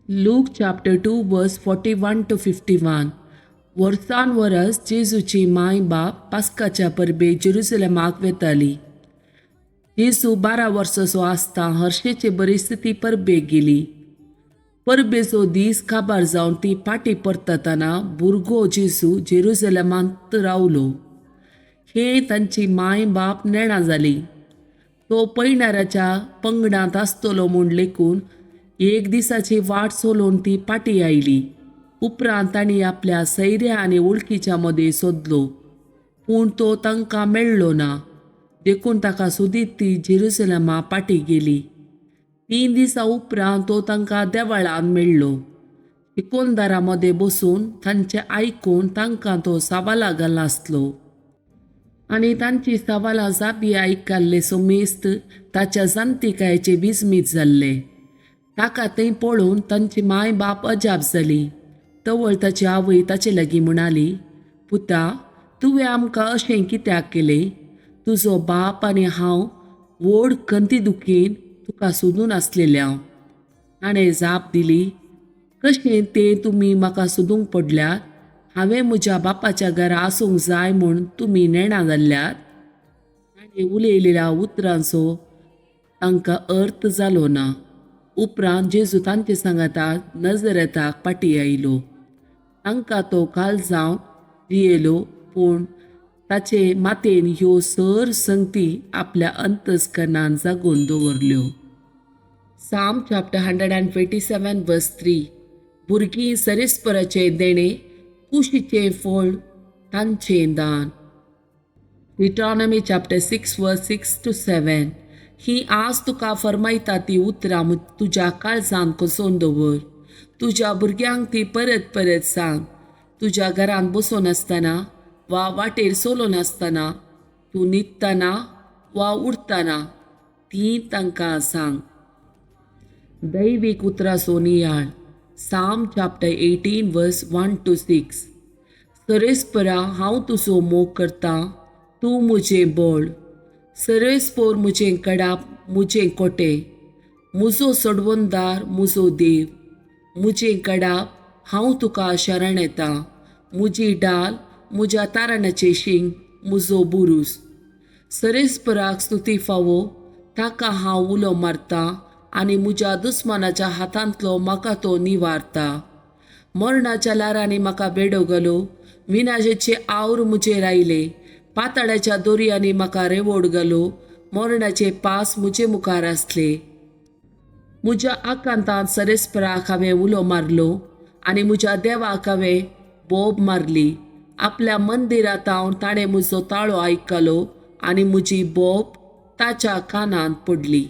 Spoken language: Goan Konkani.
Luke chapter 2 verse 41 to 51. वर्सान वरस जेजूची माय बाप पास्काच्या परबेक जेरुसलेमाक वेताली. जेजू 12 वर्सांचो आसता हर्शेचे परिस्थिती परबेक गेली. परबेचो दीस काबार जावन ती फाटीं परततना भुरगो जेजू जेरुसलेमांत रावलो हें तांची माय बाप नेणा जाली. तो पयणाराच्या पंगडांत आसतलो म्हूण लेखून एक दिसाची वाट चलोवन ती फाटीं आयली. उपरांत तांणी आपल्या सैऱ्या आनी वळखीच्या मदें सोदलो, पूण तो तांकां मेळ्ळो ना. देखून ताका सोदीत ती जेरुसलेमा फाटीं गेली. 3 दिसां उपरांत तो तांकां देवळांत मेळ्ळो. शिकोनदारा मदें बसून तांचें आयकून तांकां तो सवालां घालनासलो आनी तांची सवालां जापी आयकल्ले समेस्त ताच्या जाणतिकायेचे विस्मीत जाल्ले. ताका थंय पळोवन तांची माय बाप अजाप जाली. तवळ ताची आवय ताचे लागीं म्हणाली, पुता, तुवें आमकां अशें कित्याक केलें? तुजो बाप आनी हांव व्हड खंती दुखीन तुका सोदून आसलेले हांव. ताणें जाप दिली, कशें तें तुमी म्हाका सोदूंक पडल्यात? हांवें म्हज्या बापाच्या घरा आसूंक जाय म्हूण तुमी नेणा जाल्ल्यात? ताणें उलयलेल्या उतरांचो तांकां अर्थ जालो ना. उपरांत जेजू तांचे सांगाता नजरेताक फाटीं आयलो. तांकां तो काल जावन जियेलो, पूण ताचे मातेन ह्यो सर संगती आपल्या अंतस्करणान जागोवन दवरल्यो. Psalm chapter 127 verse 3. भुरगीं सरेस्पराचें देणें, कुशीचें फळ तांचें दान. Deuteronomy chapter 6 verse 6 to 7. ही आज तुका फरमायता ती उतरां तुज्या काळजांत कोसोवन दवर. तुज्या भुरग्यांक ती परत परत सांग. तुज्या घरांत बसून आसतना वा वाटेर चलोन आसतना, तूं न्हिदतना वा उठतना ती तांकां सांग. दैवीक उतराचो नियाळ. Psalm chapter 18 verse 1 to 6. सरेस्परा, हांव तुजो मोग करतां, तूं म्हजें बळ. सरेस्पोर म्हजें कडाप, म्हजें कोटे, म्हजो सोडवणदार, म्हजो देव, म्हजें कडाप, हांव तुका शरण येता. म्हजी डाल, म्हज्या तारणाचें शिंग, म्हजो बुरूस. सरेस्पराक स्तुती फावो, ताका हांव उलो मारतां आनी म्हज्या दुस्मानाच्या हातांतलो म्हाका तो निवारता. मरणाच्या ल्हारांनी म्हाका बेडो घालो, विनाशेचे आवर म्हजेर आयले. पाताळाच्या दोरयांनी म्हाका रेवोड घालो, मरणाचे पास म्हजे मुखार आसले. म्हज्या आकांतांत सरेस्पराक हांवें उलो मारलो आनी म्हज्या देवाक हांवें बोब मारली. आपल्या मंदिरांत ताणें म्हजो ताळो आयकलो आनी म्हजी बोब ताच्या कानांत पडली.